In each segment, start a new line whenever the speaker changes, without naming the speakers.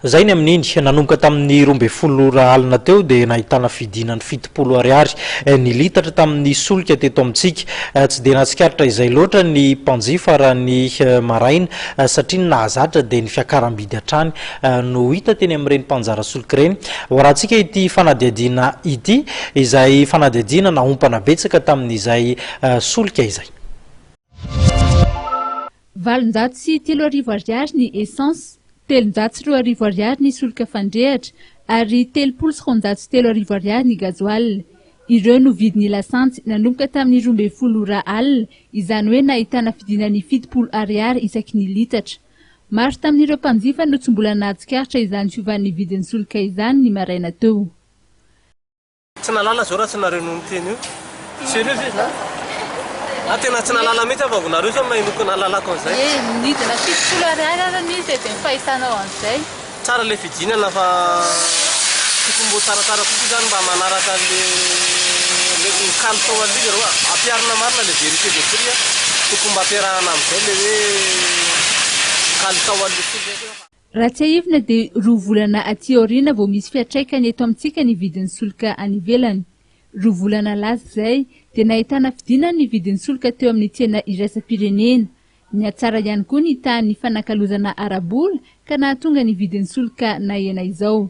Izay ny amin'iny. Nanomboka tamin'ny 12 ora alina teo dia nahitana fidinany 70 ariary ny litatra tamin'ny solika teto amintsika. Tsy dia nahatsikaritra izay loatra ny mpanjifa raha ny maraina satria ny nahazatra dia ny fiakaram-bidy hatrany no hita teny amin'ireny mpanjara solika ireny. Hoarahantsika ity fanadihadiana ity, izay fanadihadiana naompana betsaka tamin'izay solika izay.
3800 ariary ny essence, 2300 ariary ny solika fandrehatra ary 3230 ariary ny gasoil. Ireo no vidin'ny lasantsy nanomboka tamin'ny 12 ora alina, izany hoe nahitana fidinany 70 ariary isaky ny litatra. Maro tamin'ireo mpanjifa no tsy mbola nahatsikaritra izany fiovan'ny vidin'ny solika izany ny maraina teo.
Tsy nahalala zao raha tsy nareo no niteny io. Sérieux ve zany? Ah tena tsy nahalala mihitsy aho fa vao nareo zao no nahenoko nahalalako an'izay.
Ye, nidina 70 ariary ara ny izy e, dia ny fahitanao an'izay.
Tsara le fidinana fa tokony mbo tsaratsara kokoa zany mba manaraka an'le le ny kalitao an'le izy reo ampiharina marina le vérité de prix a, tokony mba ampiarahana am'zay le hoe kalitao an'le solika.
Raha tsiahivina dia 2 volana aty aoriana vao misy fiantraikany eto amintsika ny vidin'ny solika any ivelany. 2 volana lasa izay dia nahitana fidinana ny vidin'ny solika teo amin'ny tsena iraisam-pirenena. Nihatsara ihany koa ny tahan'ny fanakalozana ara-bola ka nahatonga ny vidin'ny solika nahena izao.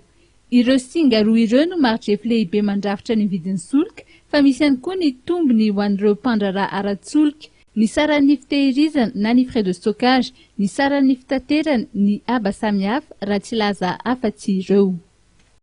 Ireo singa roa ireo no mari-drefy lehibe mandrafitra ny vidin'ny solika fa misy ihany koa ny tombony ho an'ireo mpandraharaha ara-tsolika, ny saran'ny fitehirizana na ny frais de stockage, ny saran'ny fitaterana, ny haba samihafa raha tsy hilaza afa-tsy ireo.